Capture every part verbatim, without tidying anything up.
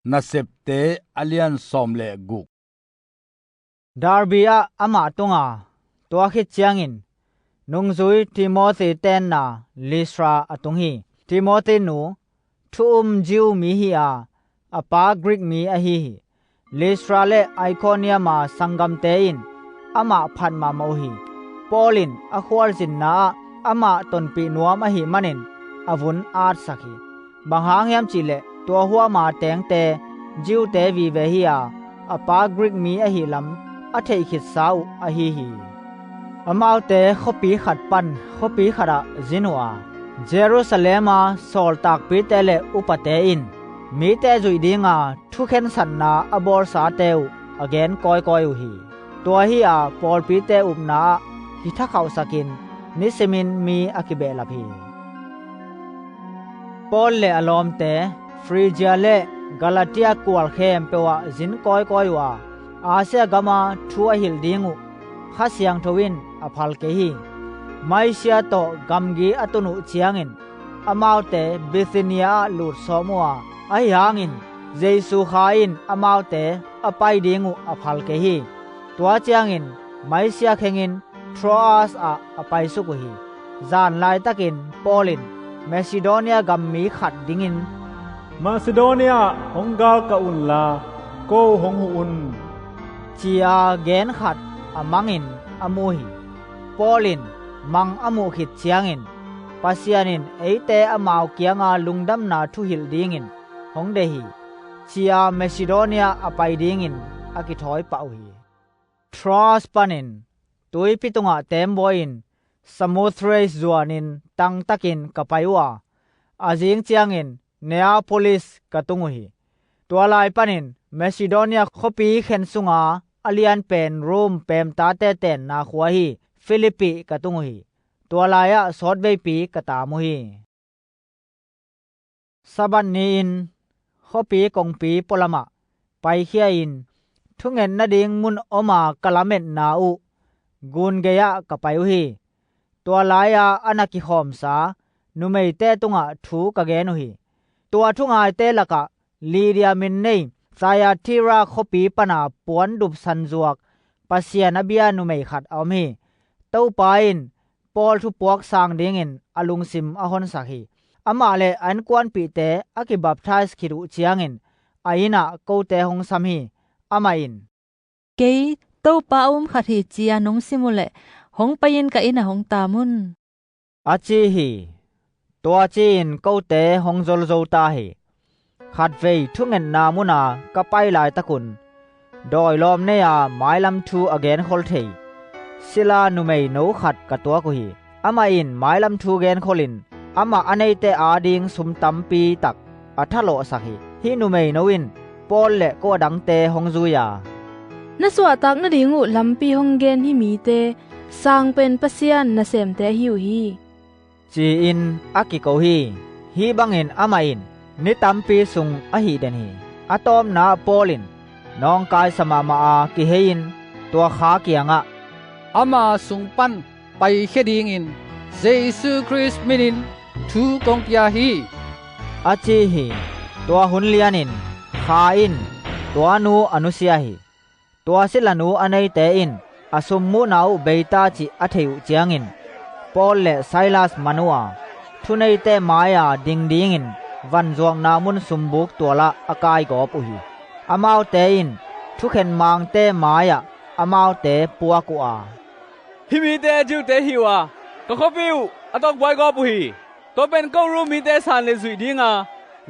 Nasepte a lian sawm le guk. Derbe ah amah tunga, tua khit ciangin nungzui Timothy tenna Listra a tung hi. Timothy nu thu um Jew mi hi a, a pa Greek mi ahi hi. Listra le Iconium a sanggamte in amah phat mahmah uh hi. Paul in a khualzinna ah amah tonpih nuam ahih manin a vun atsak hi. Bang hang hiam cihleh tua huama tengte Jew-te vive hi a, a pa Greek mi ahih lam a theih khitsa uh ahi hi. Amaute khuapi khat pan khuapi khatah zin uh a, Jerusalem a sawltakpite le upate in mite zuih dinga thukhensatna a bawlsate uh a gen kawikawi uh hi. Tua hi a pawlpite upna ah kithakhauhsakin nisimin mi a kibehlap hi. Paul le a lawmte Phrygia le Galatia kual khempeuh ah zin kawikawi uh a, Asia gama thu a hilh ding uh Kha Siangtho in a phal kei hi. Misia tawh gamgi a tun uh ciangin amaute Bithynia ah lut sawm uh a, ahi hangin Jesu Kha in amaute a pai ding uh a phal kei hi. Tua ciangin Misia khengin Troas ah a paisuk uh hi. Zan laitakin Paul in Macedonia gam mi khat dingin, "Macedonia ah hong galkah unla ko hong huh un," ci-a gen khat a mangin a mu hi. Paul in mang a muh khit ciangin, "Pasian in eite amau kianga lungdamna thuhilh dingin hong deih hi," ci-a Macedonia a pai dingin a kithawi pah uh hi. Troas panin tuipi tungah teembawi-in Samothrace zuanin tangtakin ka pai uh a, a zing ciangin Neapolis ka tung uh hi. Tua lai panin Macedonia khuapi khen sunga a lianpen Rome peemtate tenna khua hi Philippi ka tung uh hi. Tua lai-ah sawtveipi ka taam uh hi. Sabbath ni-in khuapi kongpi pualamah paikhia-in thunget nading mun oma ka lametna uh gun gei-ah ka pai uh hi. Tua lai-a a na kikhawmsa numeite tungah thu ka gen uh hi. Tua thungaite lakah Lydia min nei Thyatira khuapi pana puan dupsan zuak Pasian a bia numei khat a om hi. Topa in Paul thupuak sang dingin a lungsim a honsak hi. Amah le a innkuanpihte a kibaptise khit uh ciangin a innah kote hong sam hi. Amah in, "Kei Topa a um khat hi ci-a nong sim uhleh hong pai-in ka innah hong taam un," a ci hi. Tua ci-in kote hong zolzo ta hi. Khatvei thungetna muna ka pai laitakun dawi lawm nei-a mailam thu a genkhol thei Sila numeino khat ka tuak uh hi. Amah in mailam thu genkholin amah a neite ading sum tampi tak a thalawhsak hi. Hih numeino in Paul le ko a dangte hong zui a, "Na suahtak nading uh lampi hong gen hih mite sangpen Pasian nasemte ahi uh hi," ci-in a kiko hi. Hih bangin amah in ni tampi sung a hih den hi. A tawpna-ah Paul in nawngkaisa mahmah a kihei-in tua kha kiangah, "Ama sung pan paikhia dingin Jesu Khrist minin thu kong pia hi," a ci hi. Tua hun lianin kha in tua nu a nusia hi. Tua Sila nu a neite in a sum muhna uh beita cih a theih uh ciangin Paul le Silas man uh a, thuneite mai-a ding dingin vanzuakna mun sumbuk tualah a kaigawp uh hi. Amaute in thukhen mangte mai-ah amaute puak uh a, "Hih mite Jew-te hi uh a, ka khuapi uh a tawngbuai gawp uh hi. Tua pen ko Rom mite san le zuih dinga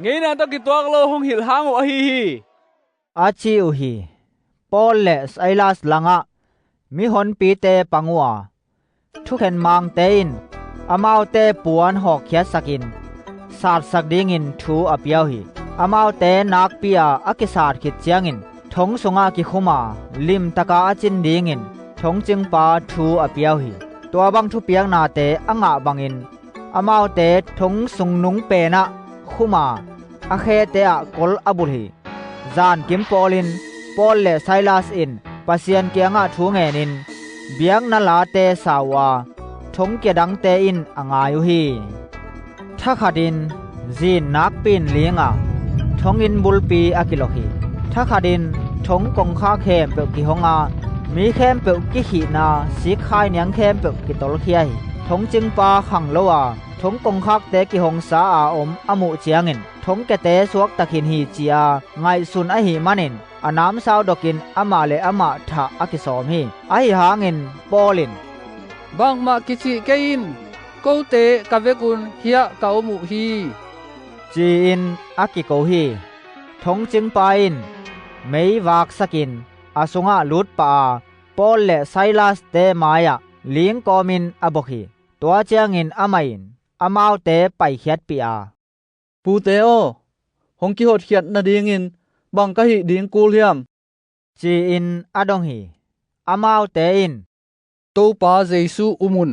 ngeina tawh kituak lo hong hilh hang uh ahi hi," a ci uh hi. Paul le Silas langah mihonpite pang uh a, thukhen mangte in amaute puan hawkkhiatsakin satsak dingin thu a pia uh hi. Amaute nakpi-a a kisat khit ciangin thong sungah kikhum a, limtaka a cin dingin thongcingpa thu a pia uh hi. Tua bang thupiaknate a ngah bangin amaute thong sung nung penah khum a, a khete ah kol a bulh hi. Zankim pawlin Paul le Silas in Pasian kiangah thu ngenin biakna late sa uh a, thongkia dangte in a ngai uh hi. Thakhatin zin nakpi-in ling a, thonginn bulpi a kilok hi. Thakhatin thong kongkhak khempeuh kihong a, mi khempeuh kikhihna sikkhai niang khempeuh kitolkhia hi. Thongcingpa khanglo a, thong kongkhakte kihongsa a om a muh ciangin, thongkiate suakta khin hi ci-a ngaihsun ahih manin, a namsau dokin amah le amah thah a kisawm hi. Ahi hangin Paul in, "Bangmah kicih kei in, kote ka vekun hiah ka om uh hi," ci-in a kiko hi. Thongcingpa in mei vaksakin a sungah lut pah a, Paul le Silas-te mai-ah ling kawmin a bok hi. Tua ciangin amah in amaute paikhiatpih a, "Pute aw, hong kihotkhiat nadingin bang ka hih ding kul hiam?" ci-in a dong hi. Amaute in, "Topa Jesu um un,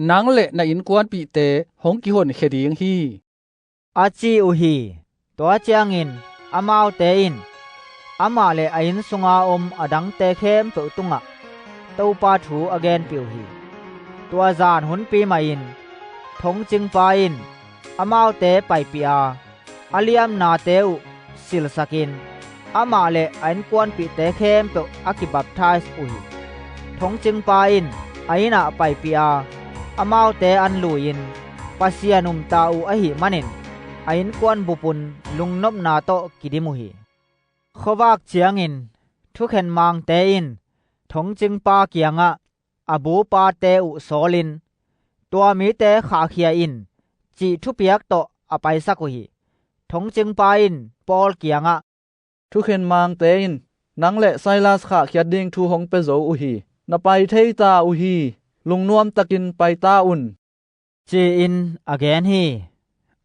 nang le na innkuanpihte hong kihonkhia ding hi," a ci uh hi. Tua ciangin amaute in amah le a inn sunga om adangte khempeuh tungah Topa thu a genpih uh hi. Tua zan hunpi mahin thongcingpa in amaute paipih a, a liamnate uh silsakin, amah le a innkuanpihte khempeuh a kibaptise uh hi. Thongcingpa in a innah paipih a, amaute an lui-in, Pasian um ta uh ahih manin a innkuan bupun lungnopna tawh kidim uh hi. Khuavak ciangin thukhen mangte in thongcingpa kiangah a bupate uh sawlin, "Tua mite khahkhia in," cih thupiak tawh a paisak uh hi. Thongcingpa in Paul kiangah, "Thukhen mangte in nang le Silas khahkhiat ding thu hong pia zo uh hi. Na pai thei ta uh hi. Lungnuamtakin pai ta un," ci-in a gen hi.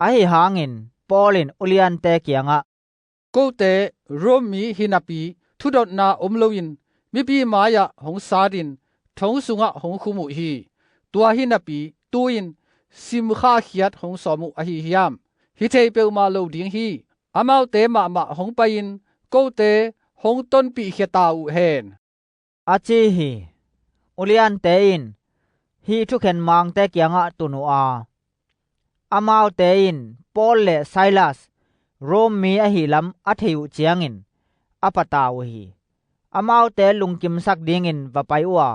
Ahi hangin Paul in uliante kiangah, "Kote Rome mi hi napi thudotna om loin mipi mai-ah hong satin thong sungah hong khum uh hi. Tua hi napi tu-in sim khahkhiat hong sawm uh ahi hiam? Hi thei peuhmah lo ding hi. Amaute mahmah hong pai-in kote hong tonpihkhia ta uh hen," a ci hi. Uliante in hih thukhen mangte kiangah tun uh a, amaute in Paul le Silas Rome mi ahih lam a thei uh ciangin a pata uh hi. Amaute lungkimsak dingin va pai uh a,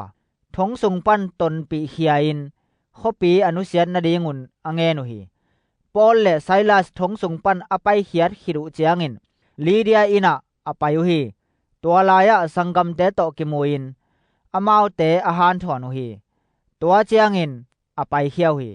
thong sung pan tonpihkhia-in khuapi a nusiat nadingun a ngen uh hi. Paul le Silas thong sung pan a paikhiat khit uh ciangin Lydia innah a pai uh hi. Tua lai-ah sanggamte tawh kimu-in amaute a hanthawn uh hi. Tua ciangin a paikhia uh hi.